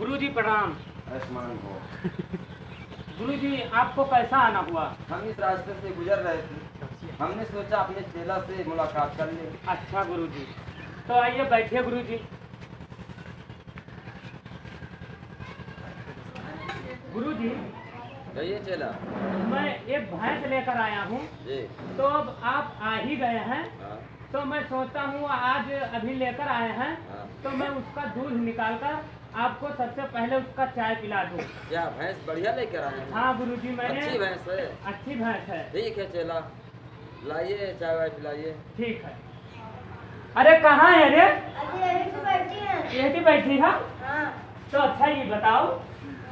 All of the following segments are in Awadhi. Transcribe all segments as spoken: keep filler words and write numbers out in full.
गुरुजी प्रणाम। आयुष्मान भव। गुरुजी, आपको कैसा आना हुआ? हम इस रास्ते से गुजर रहे थे, हमने सोचा अपने चेला से मुलाकात कर लें। अच्छा गुरुजी, तो आइए बैठिए गुरुजी। गुरुजी, कहिए चेला। मैं एक भैंस लेकर आया हूँ। जी। तो अब आप आ ही गए हैं, हाँ। तो मैं सोचता हूँ आज अभी लेकर आए हैं, हाँ। तो मैं उसका दूध निकाल कर आपको सबसे पहले उसका चाय पिला दूँ। क्या भैंस बढ़िया लेकर आए हैं? हाँ गुरुजी, मैंने अच्छी भैंस है? अच्छी भैंस है। ठीक है चेला, लाइए चाय वाय पिलाइए। ठीक है। अरे कहाँ है रे? अरे यहीं पे बैठी है। यहीं पे बैठी है? हाँ। तो अच्छा ये बताओ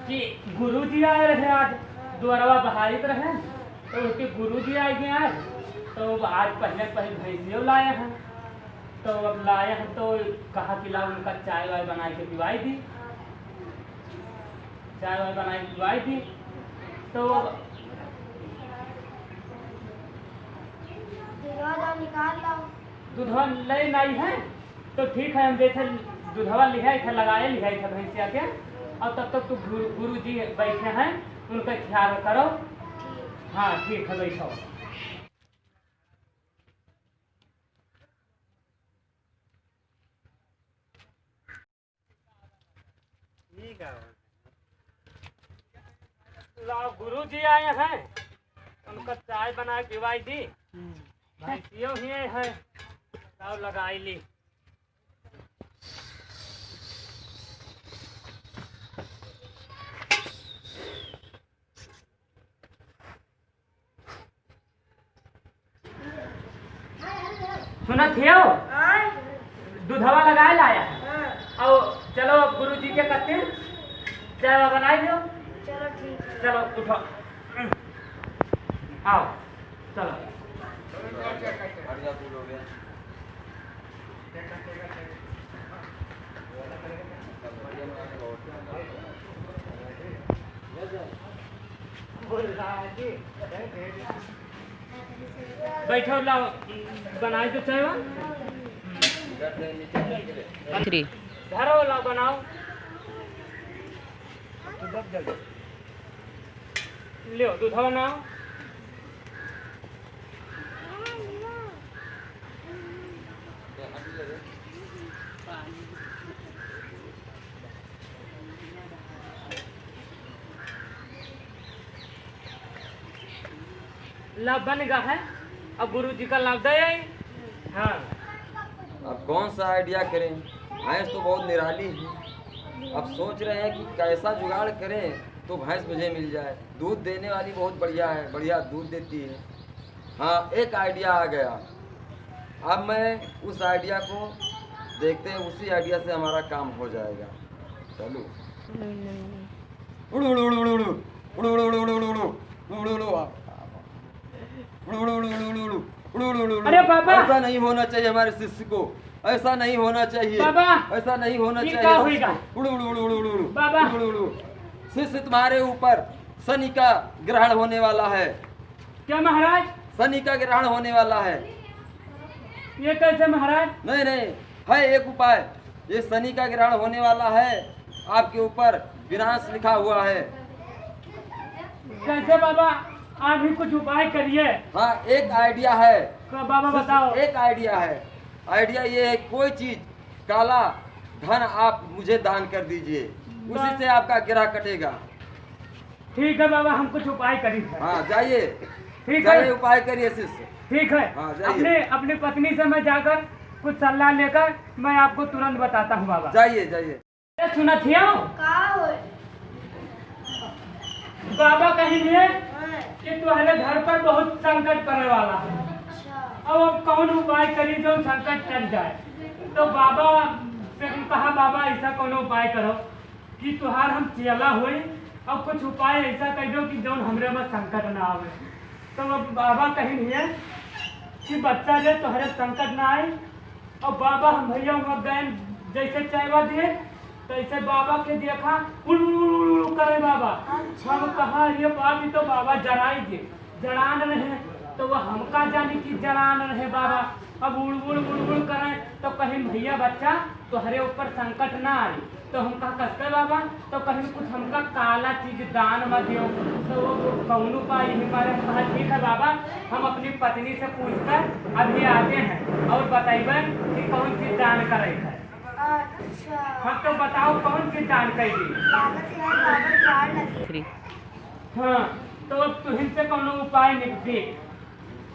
कि गुरुजी आए रहे आज, हाँ। दुअरवा बहारित रहे, हाँ। तो उसके गुरुजी आए गए आज, तो आज पहले पहले भैंसियो लाए हैं, तो अब लाए हैं तो कहा कि लाओ उनका चाय वाय बना के पिवाई दी। चाय वाय बनाई के पिवाई दी। तो दुधवा जाओ निकाल लाओ। दुधवा ले नहीं है तो ठीक है, हम जैसे दुधवा लिहाई थे, लगाए लिहाई थे भैंसिया के, और तब तक तू गुरु, गुरु जी बैठे हैं, उनका ख्याल करो। हाँ ठीक है, बैठो। ठीक है। लाओ, गुरु जी आए हैं, उनका चाय बना के पिवाई दी। हम्म। भैंसियो ही है, लाओ, लगाई ली। सुनत हियो? हाँ। दुधवा लगाए लाया। हाँ। और चलो गुरु जी के कत्ते चाय बनाई दो। चलो ठीक है। चलो उठो। आओ, चलो। बैठो, लाओ, बनाई दो चाय। थ्री। धरो, लाओ, बनाओ। लियो, दूधवा बनाओ। ला बन गया है, अब गुरु जी का लाभ दे आई। हाँ। अब कौन सा आइडिया करें? भैंस तो बहुत निराली है। अब सोच रहे हैं कि कैसा जुगाड़ करें तो भैंस मुझे मिल जाए। दूध देने वाली बहुत बढ़िया है, बढ़िया दूध देती है। हाँ, एक आइडिया आ गया। अब मैं उस आइडिया को देखते हैं, उसी आइडिया से हमारा काम हो जाएगा। चलो। उड़ू, उड़ू, उड़ू, उड़ू, उड़ू। उड़ू, उड़ू, उड़ू, उड़ू, उड़ू। उड़ू, उड़ू, उड़ू, आ। उड़ू, उड़ू, उड़ू, उड़ू, उड़ू। उड़ू, उड़ू, उड़ू, उड़ू। अरे बाबा। ऐसा नहीं होना चाहिए हमारे शिष्य को। ऐसा नहीं होना चाहिए। बाबा। ऐसा नहीं होना ये चाहिए का शिष्य होएगा? को। उड़ू, उड़ू, उड़ू, उड़ू, उड़ू, उड़ू। बाबा। उड़ू, उड़ू, उड़ू। शिष्य, तुम्हारे ऊपर शनि का ग्रहण होने वाला है। क्या महाराज? शनि का ग्रहण होने वाला है। ये कैसे महाराज? नहीं, नहीं, है एक उपाय। ये शनि का ग्रहण होने वाला है, आपके ऊपर विनाश लिखा हुआ है। कैसे बाबा? आप भी कुछ उपाय करिए। हाँ, एक आइडिया है। तो बाबा बताओ। एक आइडिया है। आइडिया ये है, कोई चीज काला धन आप मुझे दान कर दीजिए, उसी से आपका ग्रह कटेगा। ठीक है बाबा, हम कुछ उपाय करी है। हाँ, जाइए। ठीक है। जाइए, उपाय करिए शिष्य। ठीक है। हाँ, जाइए। अपने, अपनी पत्नी से मैं जाकर कुछ सलाह लेकर मैं आपको तुरंत बताता हूँ बाबा। जाइए, जाइए। अरे सुनत हियो? का होय? बाबा कहिन है हाँ। कि तुम्हारे घर पर बहुत संकट पड़े वाला है। अच्छा। अब हम कौन उपाय करी जो संकट टल जाए? तो बाबा से हम कहा, "बाबा, ऐसा कौन उपाय करो कि तुहार हम चेला होई और कुछ उपाय ऐसा कर दो कि जौन हमरे में संकट ना आवे।" तो अब बाबा कहिन है कि बच्चा रे, तोहरे संकट ना आए, और बाबा हम भैया वहाँ गए, जैसे चायवा दिए, तैसे बाबा के देखा, उड़, उड़, उड़, उड़, उड़ करे बाबा। अच्छा। हम कहा, "ये बाप, ये तो बाबा जराई दे, जरान रहे।" तो वो हमका जाने कि जरान रहे बाबा। अब उड़, उड़, उड़, उड़ करे, तो कहीं, "भैया बच्चा, तोहरे ऊपर संकट ना आई।" तो हम कहा, "कस के बाबा?" तो कहिन, "कुछ हमका काला चीज दान मा दियो।" तो वो, वो कौन उपाय है हमारे? हम कहा, "ठीक है बाबा, हम अपनी पत्नी से पूछकर अभी आते हैं और बताइबे कि कौन चीज दान करे है।" अच्छा। हाँ, तो बताओ, कौन चीज दान कर दी? लागत है बाबा, झाड़ लगी। हाँ, तो अब तुहिन से कौनो उपाय निकली।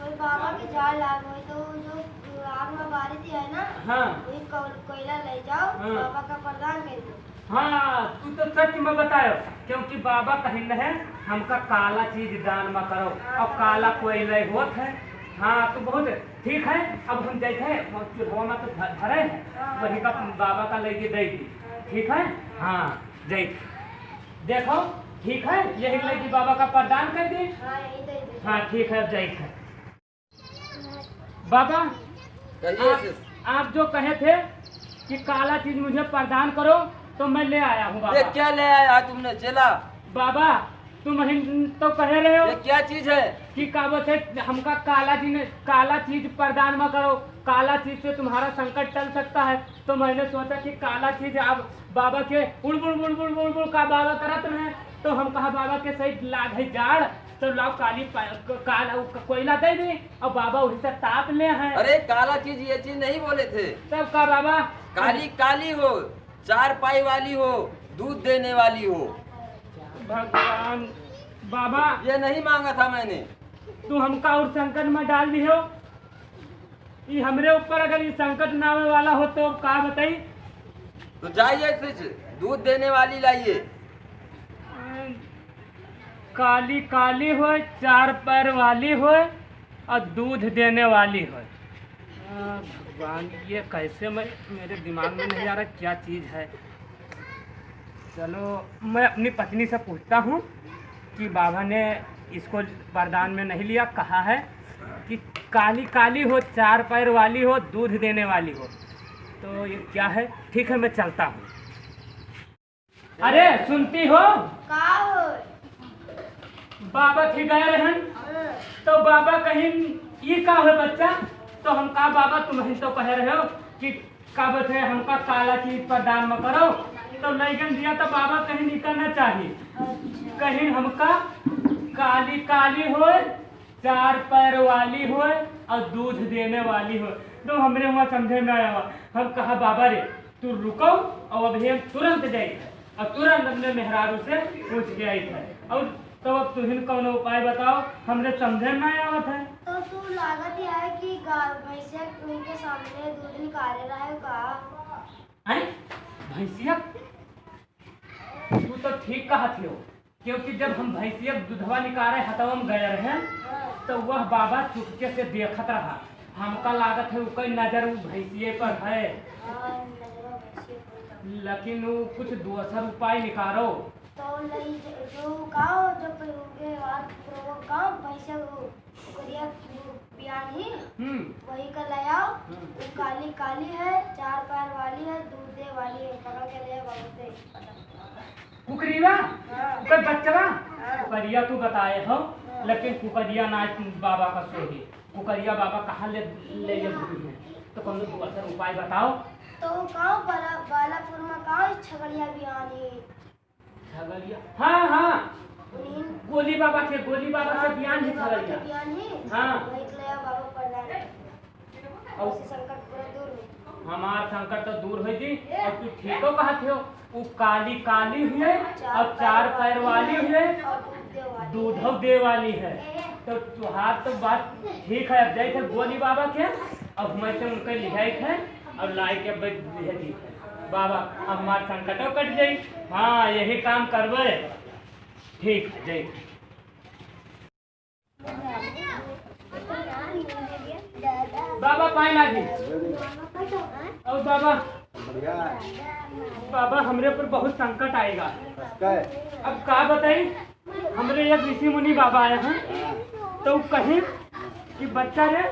कोई बाबा के झाड़ लाग होई तो वो जो आग में बारी थी है ना, हाँ। वही को-, कोयला ले जाओ, हाँ। बाबा का प्रदान कर दो। हाँ, तू तो सच में बतायो, क्योंकि बाबा कहिन है, "हमका काला चीज दान में करो।" हाँ, और काला कोयला होत है। हाँ, तू बहुत ठीक है। अब हम जाइत है, वो चूल्हा में तो ध-, धरे है, हाँ, वही का हाँ। बाबा का लेके दे दी। हाँ, ठीक है। हाँ, जाइत। देखो, ठीक है, यही लड़की बाबा का प्रदान कर दे। हाँ, यही दे दे। हाँ, ठीक है, अब जाइत है। बाबा, कहिए आप, से। आप जो कहे थे कि काला चीज मुझे प्रदान करो, तो मैं ले आया हूँ बाबा। ये क्या ले आया तुमने, चेला? बाबा, तुम ही तो कहे रहे हो ये क्या चीज है? कि का बोलते, हमका काला जी ने, काला चीज प्रदान मत करो, काला चीज से तुम्हारा संकट टल सकता है। तो मैंने सोचा कि काला चीज आप बाबा के उड़बुड़, बुड़बुड़, बुड़बुड़ का बाबा करत रहे, तो हम कहा बाबा के सही लाग है जाड़, तो लाओ काली पा-, क-, काला उ क-, कोयला दे दी और बाबा वही से ताप ले हैं। अरे काला चीज ये चीज नहीं बोले थे। तब का बाबा? काली काली हो, चार पाई वाली हो, दूध देने वाली हो। भगवान, बाबा। ये नहीं मांगा था मैंने। तू हमका और संकट में डाल दी हो। ई हमरे ऊपर अगर ई संकट ना आवे वाला हो तो का बताई? तो जाइए फिर दूध देने वाली लाइए। काली काली होय, चार पैर वाली होय और दूध देने वाली होय। आ, भगवान, ये कैसे मैं, मेरे दिमाग में नहीं आ रहा क्या चीज़ है। चलो, मैं अपनी पत्नी से पूछता हूँ कि बाबा ने इसको वरदान में नहीं लिया, कहा है कि काली काली हो, चार पैर वाली हो, दूध देने वाली हो, तो ये क्या है? ठीक है, मैं चलता हूँ। अरे, सुनती हो? का हो? बाबा ठीक कह रहे हैं, हाँ। तो बाबा कहिन, "ई का है बच्चा?" तो हम कहा, "बाबा, तुम ही तो कह रहे हो कि का बोलते हैं, हमका काला चीज प्रदान न करो।" तो लइकन दिया तो बाबा कहिन, "ई का ना चाहिए।" अच्छा। कहिन, "हमका काली काली होय, चार पैर वाली होय और दूध देने वाली होय।" तो हमरे हुआँ समझे में आवा। हम कहा, "बाबा रे, तू रुको और अभी हम तुरंत जाइत है।" और तुरंत अपने मेहरारू से पूछ के आइत है। और तो अब तुहिन कौनो उपाय बताओ, हमरे समझे में ना आवत है। तो तू लागत ही है कि गा-, भैंसिया उनके सामने दूध निकाले रहे का? हैं? भैंसिया? तू तो ठीक कहत हो, क्योंकि जब हम भैंसिया के दूधवा निकाले हथवा में गए रहे, तो वह बाबा चुपके से देखत रहा। हमका लागत है, ओकर नजर उ भैंसिए पर है। हाँ, नजर भैंसिए पर है। लेकिन उ कुछ दोसर उपाय निकारो। तो लई ज-, जो का हो, जब उनके हाथ पकड़ो, का भैंसिया को कुकरिया बियान ही, हम्म। वही का ले आओ। हम्म। वो काली काली है, चार पैर वाली है, दूध दे वाली है, पकड़ के ले आओ, बहुत तेज। कुकरिया? हाँ। ओकर बच्चवा? हाँ। कुकरिया तू बताए हो, हाँ। लेकिन कुकरिया ना बाबा का सोही। कुकरिया बाबा कहाँ ले, ले, ले घूमी है? तो कौनो दोसर उपाय बताओ। तो का बाला-, बालापुर में का छगड़िया बियान ही? छगड़िया? हाँ, हाँ। उन्हीं गोली बाबा के, गोली बाबा के हाँ, बियान ही गोली बाबा के छगड़िया। बियान ही। हाँ। वही के ले आओ बाबा प्रदान। और उससे संकट पूरा दूर हो। हमार संकट तो दूर हो जी, और तू ठीको कहत हो, उ काली काली हुए और चार पैर वाली हुए, और दूध दे वाली दूधो है। दे वाली है। तो तुहार तो बात ठीक है, अब जाइत है गोली बाबा के, अब मैं से उनके लिहाइत है और लाई के अब भेज दी है। बाबा, अब हमार संकटो कट जाई। हाँ, यही काम करबे। ठीक है, जय। बाबा पाए लागी। और बाबा, बाबा, हमरे ऊपर बहुत संकट आएगा। अब का बताई, हमरे एक ऋषि मुनि बाबा आए हैं, तो कहीं कि बच्चा रे,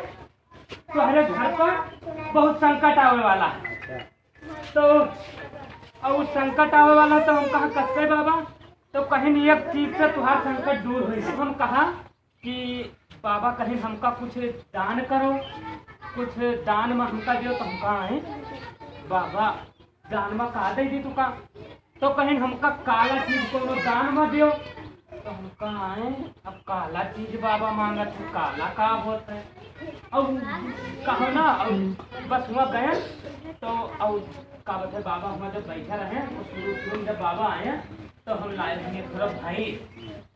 तोहरे घर पर बहुत संकट आवे वाला है। तो अब उ संकट आवे वाला, तो हम कहा, "कस के बाबा?" तो कहिन, "एक चीज से तुहार संकट दूर होई।" हम कहा कि बाबा कहिन, "हमका कुछ दान करो, कुछ दान में हमका दियो।" तो हम कहा है, "बाबा, दान मा का दे दी तू का? तो कहिन हमका काला चीज कोनो दान मा दियो। तो हम कहा आए, अब काला चीज बाबा मांगत है, काला का होत है? अब कहो ना, अब बस हुआ गए तो अब का बता बाबा हुआ जब बैठा रहे तो शुरू शुरू में जब बाबा आए तो हम लाए भैंस थोड़ा भैंस,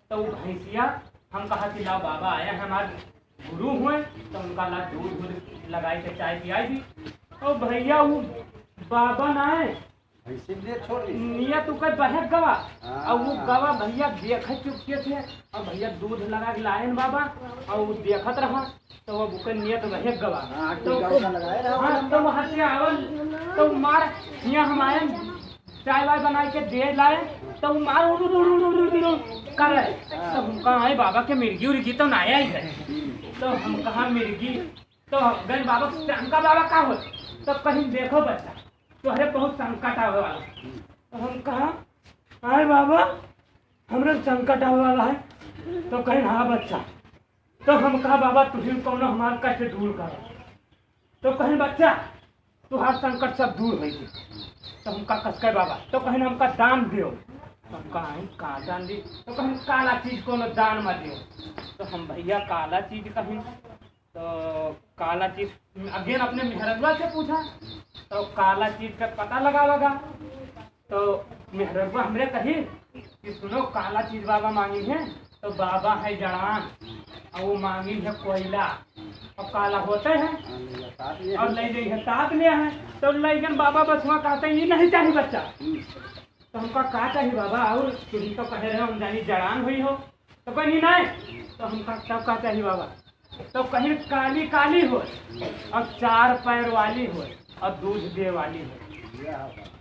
तो वो भैंसिया हम कहा कि लाओ बाबा आए हैं हमारे गुरु हुए, तो उनका ला दूध वूध लगाई के चाय पियाई दी। और भैया वो बाबा ना है, भैंसी नियत छोड़ दी। नियत ऊपर बहक गवा। हाँ। और वो गवा भैया देखे चुपके से, और भैया दूध लगा के लायन बाबा, और वो देखत रहा, तो वो बुके नियत बहक गवा। हाँ, तो, कोई गवा लगाए रहा हाँ, होगा। तो वहाँ से आवल, तो मार, यहाँ हम आयन, चाय वाय बनाई के दे लाए, तो वो मार उड़, उड़, उड़, उड़, उड़, उड़, उड़ कर रहे। हाँ। तो हम कहा, "आई बाबा के मिर्गी उर्गी तो ना आई है।" हम्म। तो हम कहा, "मिर्गी?" तो गए बाबा से, "हमका बाबा का हो?" तो कहिन, "देखो बच्चा, तोहरे बहुत संकट आवे वाला।" हम्म। तो हम कहा, "आए बाबा, हमरे संकट आवे वाला है।" तो कहिन, "हाँ बच्चा।" तो हम कहा, "बाबा, तुहिन कौनो हमार कष्ट दूर करो।" तो कहिन, "बच्चा, तुहार संकट सब दूर होई।" तो हमका कसके बाबा, तो कहिन, "हमका दान दियो।" तो हम कहा, "आई, का दान दी?" तो कहिन, "काला चीज कोनो दान मत दियो।" तो हम भैया काला चीज कहिन, तो काला चीज again अपने मेहररुआ से पूछा, तो काला चीज का पता लगा लगा। तो मेहररुआ हमरे कही कि सुनो, काला चीज बाबा मांगी है, तो बाबा है जड़ान, और वो मांगी है कोयला, और काला होते हैं, हाँ, ले जा, ताप ले और है। ले जाइए ताप ले है। तो लइकन बाबा बस हुआ कहते हैं, "ये नहीं चाहिए बच्चा।" हम्म। तो हमका का चाहिए बाबा, और तुम तो कहे रहे हम जानी जड़ान हुई हो, तो कहीं नहीं। तो हमका तब का चाहिए बाबा, तो कहिन काली काली हो और चार पैर वाली हो और दूध दे वाली हो।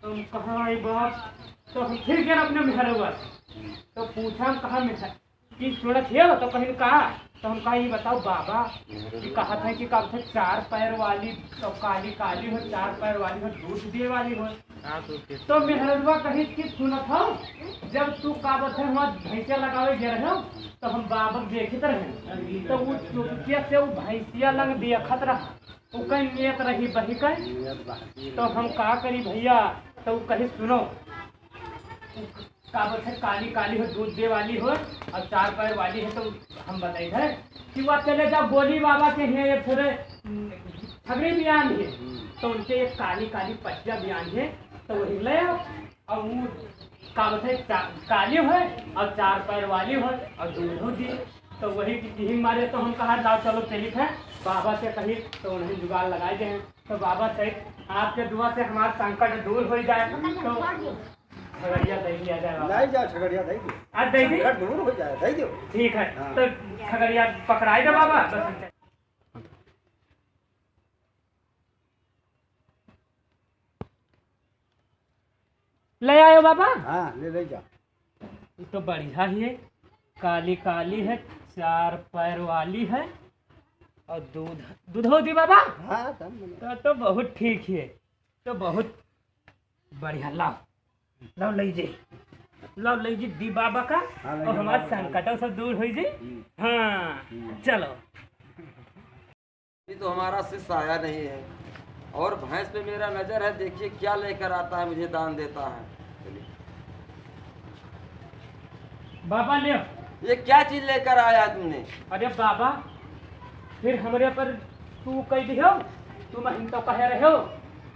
तो हम कहा, "अरे बाप।" तो हम फिर गए अपने मेहरवा से। तो पूछा, हम कहा, "मेहर-, की सुनत हो?" तो कहिन, "का?" तो हम कहा, "ये बताओ बाबा, कि कहा था कि का था चार पैर वाली, तो काली काली हो, चार पैर वाली हो, दूध दे वाली हो।" हाँ, दूध दे। तो मेहरवा कही कि सुनत हो, जब तू का बता हुआ भैंसिया लगावे गए रहे, तो हम बाबा के देखत रहे, तो वो चुपके से वो भैंसिया लंग देखत रहा। उ कहीं नियत रही बही कहीं। नियत बहकी तो रही। हम का करी भैया, तो उ कही सुनो, का बोलते काली काली हो, दूध दे वाली हो और चार पैर वाली है, तो हम बताई है कि वह चले जाओ गोली बाबा के हियाँ एक थोड़े, उम, छगड़ी बियान है, हम्म। तो उनके एक काली काली पटिया बियान है, तो वही ले आओ। और वो का बोलते का-, काली हो और चार पैर वाली हो और दूध हो दी। तो वही की, यही मारे तो हम कहा, "लाओ चलो चलित है, बाबा से कही तो उन्हें जुगाड़ लगाई दे।" तो बाबा से आपके दुआ से हमार संकट दूर हो जाए। तो छगड़िया दे दिया जाए बाबा। ले जाओ छगड़िया दे दो। आज दे दी? संकट दूर हो जाए, दे दो। ठीक है, हाँ। तो छगड़िया पकड़ाई दे बाबा, बस। ले आयो बाबा। हाँ, ले, ले जा। ये तो बढ़िया ही है, काली काली है, चार पैर वाली है और दूध, दूध हो दी बाबा। हाँ, तब मिले। तो, तो बहुत ठीक है, तो बहुत बढ़िया। लाओ, लाओ ले जी, लाओ ले जी दी बाबा का, हाँ, ले और जा हमारा बाबा का। संकट सब दूर हो जी। हम्म। हाँ, हम्म। चलो। ये तो हमारा शिष्य आया नहीं है और भैंस पे मेरा नजर है, देखिए क्या लेकर आता है, मुझे दान देता है। चलिए। बाबा ले। ये क्या चीज लेकर आया तुमने? अरे बाबा, फिर हमरे पर तू कह दियो, तुम हम तो कह रहे हो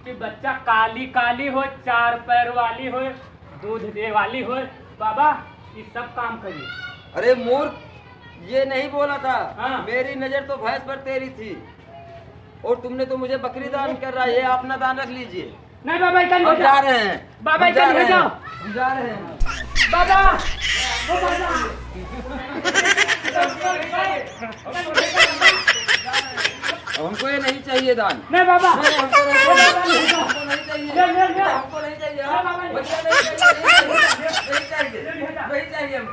कि बच्चा काली काली हो, चार पैर वाली हो, दूध दे वाली हो, बाबा ये सब काम करिए। अरे मूर्ख, ये नहीं बोला था। हाँ। मेरी नजर तो भैंस पर तेरी थी और तुमने तो मुझे बकरी दान कर रहा है, ये अपना दान रख लीजिए। नहीं बाबा, इधर हम जा रहे हैं। बाबा, हम जा इधर रहे हैं। हम जा रहे हैं। बाबा, ओ बाबा। अब हमको ये नहीं चाहिए दान। नहीं बाबा। नहीं, हमको नहीं चाहिए। बाबा, नहीं। हमको नहीं चाहिए। ले, ले, ले। हमको नहीं चाहिए। नहीं बाबा, नहीं। बच्चा नहीं चाहिए, नहीं चाहिए। नहीं चाहिए। नहीं चाहिए। नहीं चाहिए हमको।